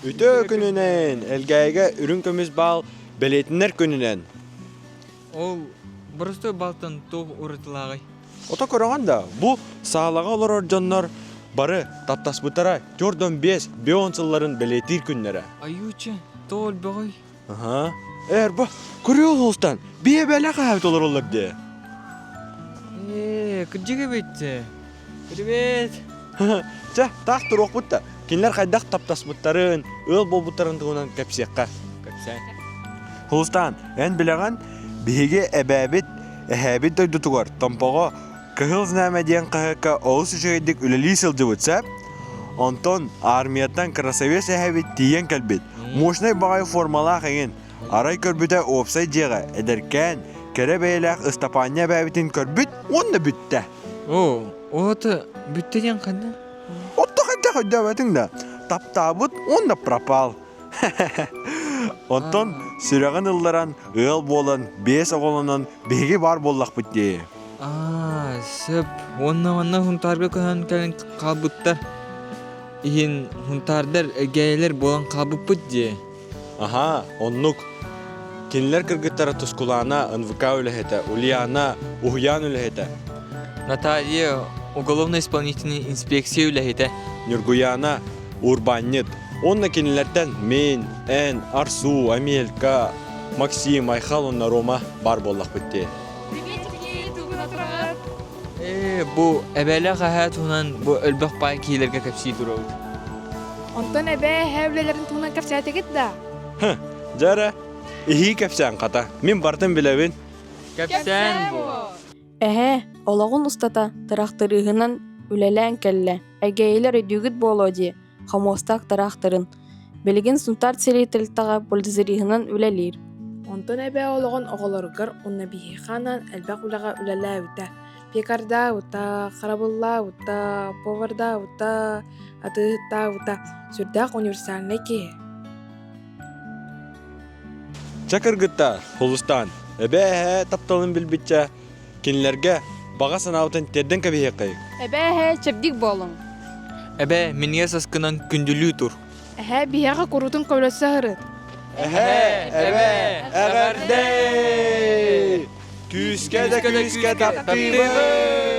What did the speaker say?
Үтүө күнүнэн! Элгээйигэ үрүҥ көмүс баал бэлиэтинэр күнүнэн! Ол боростуой балтан туох уратылааҕый? Ото көрөҕүн да, бу саалаҕа олорор дьоннор бары таптаспыттара 45 бион сылларын бэлиэтиир күннэрэ. Айууча, тоҕо өлбөҕүй? Аха. Эр, бу көрүө улуустан бие бэлэх аһабыт олороллор дии. Ээ, кырдьык эбит. Привет! Чэ, таах туруохпут да, кинилэр хайдах таптаспыттарын, ыал буолбуттарын туһунан кэпсиэххэ. Кэпсээн. Хулустаан, эн билэҕин, биһиги эбээбит, эһээбит дойдутугар Томпоҕо Кыһыл Знамя диэн хаһыакка олус үчүгэйдик үлэлии сылдьыбыт сөп. Онтон армияттан красавец эһэбит тиийэн кэлбит. Мощнай баҕайы формалаах эҥин. Арай көрбүтэ уопсай дьиэҕэ эдэркээн, кэрэ бэйэлээх Ыстапаанньа эбээбитин көрбүт уонна бүттэ. Оо, оҕото бүттэ диэн ханна? Отто хайдах өйдөөбөтүҥ да, таптаабыт уонна пропал. Онтон сүрэҕин ылларан, ыал буолан, биэс оҕолонон биһиги баар буоллахпыт дии. Аа, сөп. Уонна манна Хунтаарга көһөн кэлэн хаалбыттар. Иһин хунтаардар эгээйилэр буолан хаалбыппыт дии. Аһаа, оннук. Кинилэр кыргыттара Тускулаана НВК үлэһитэ, Ульяна уһуйаан үлэһитэ. Наталья уголовно-исполнительнай инспекция үлэһитэ. Ньургуйаана урбаанньыт. Уонна кинилэртэн мин, эн, Арсу, Амелька, Максим, Айхал уонна Рома баар буоллахпыт дии. Приветики, тугун отураҕыт? Ээ, бу эбээлээх эһээ туһунан бу өлбөх паай киһилэргэ кэпсии туруобут. Онтон эбээ эһээ үлэлэрин туһунан кэпсээтигит да? Хы, дьэ эрэ, иһии кэпсээн хата. Мин барытын билэбин. Кэпсээн бу. Эһээ, олоҕун устата тырахтарыыһынан үлэлээн кэллэ. Эгээйилэр өйдүүгүт буолуо дии, хомуостаах тыраахтарын. Билигин Сунтаар сирий тэрилтэҕэ пульдизериһынан үлэлиир. Онтон эбээ олоҕун оҕолоругар уонна биһиэхэ анаан элбэх үлэҕэ үлэлээбитэ. Пекардаабыта, харабыллаабыта, повардаабыта, атыыһыттаабыта. Сүрдээх универсальнай киһи. Чэ кыргыттар, Хулустаан, эбээ эһээ тапталын билбиччэ, кинилэргэ баҕа санаабытын тиэрдэн кэбиһиэххэйиҥ. Эбээ эһээ чэбдик буолуҥ. Эбээ, минньигэс аскынан күндүлүү тур. Эһээ биһиэхэ куруутун көмөлөсө сырыт. Эһээ, эбээ, эҕэрдэ! Күүскэ да күүскэ таптыыбын!